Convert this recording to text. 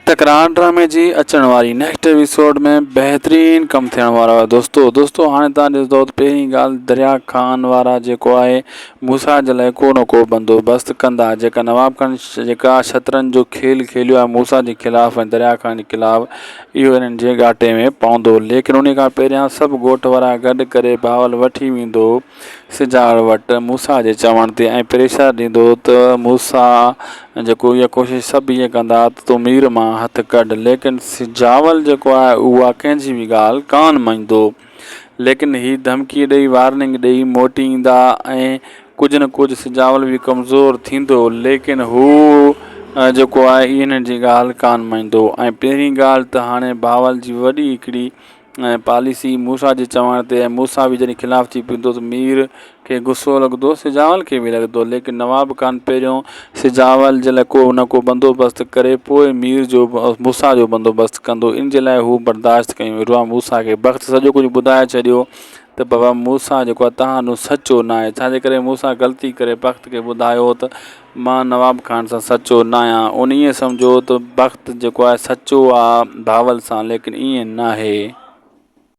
تڪرار ڊرامي جي اچڻ واري نيڪسٽ ايپيسوڊ ۾ بهترين ڪم ٿيڻ وارو آهي دوستو دوستو هاڻي تان ڏسندو ته پهرين ڳالهه دريا خان وارا جيڪو آهي موسيٰ جي لاء ڪو نه ڪو بندوبست ڪندا جيڪا نواب خان جيڪا شطرنج جو کيل کيليو آهي موسيٰ جي خلاف ۽ دريا خان جي خلاف اهو انهن جي ڳاٽي ۾ پوندو ليڪن ان کان پهريان سڀ ڳوٺ وارا گڏ ڪري بهاول وٺي ويندو سجاڙ وٽ موسيٰ جي چوڻ تي ۽ پريشر ڏيندو ته موسيٰ جيڪو اها ڪوشش سڀ ائين ڪندا ته تون مير مان هٿ ڪڍ ليڪن سجاول جيڪو آهي اها ڪنهن جي به ڳالهه ڪانه مڃندو ليڪن هي ڌمڪي ڏئي وارننگ ڏئي موٽي ايندا ۽ ڪجهه نه ڪجهه سجاول به ڪمزور ٿيندو ليڪن هو جيڪو آهي انهن جي ڳالهه ڪانه مڃندو ۽ پهرين ڳالهه ته هاڻي بهاول جي وڏي هڪڙي ۽ پاليسي موسيٰ جي چوڻ تي ۽ موسيٰ به جڏهن خلاف ٿي پوندو ته مير کي غصو لڳندو سجاول کي به لڳندو ليڪن نواب خان پهريون سجاول جي لاء ڪو نه ڪو بندوبست ڪري پوء مير جو موسيٰ جو بندوبست ڪندو ان جي لاء هو برداشت ڪيون ويٺو آهي موسيٰ کي بخت سڄو ڪجهه ٻڌائي ڇڏيو ته بابا موسيٰ جيڪو آهي تهان ڏون سچو نه آهي ڇا جي ڪري موسيٰ غلطي ڪري بخت کي ٻڌايو ته مان نواب خان سان سچو ناهيان. ان ائين سمجهيو ته بخت جيڪو آهي سچو آ بهاول سان ليڪن ائين ناهي.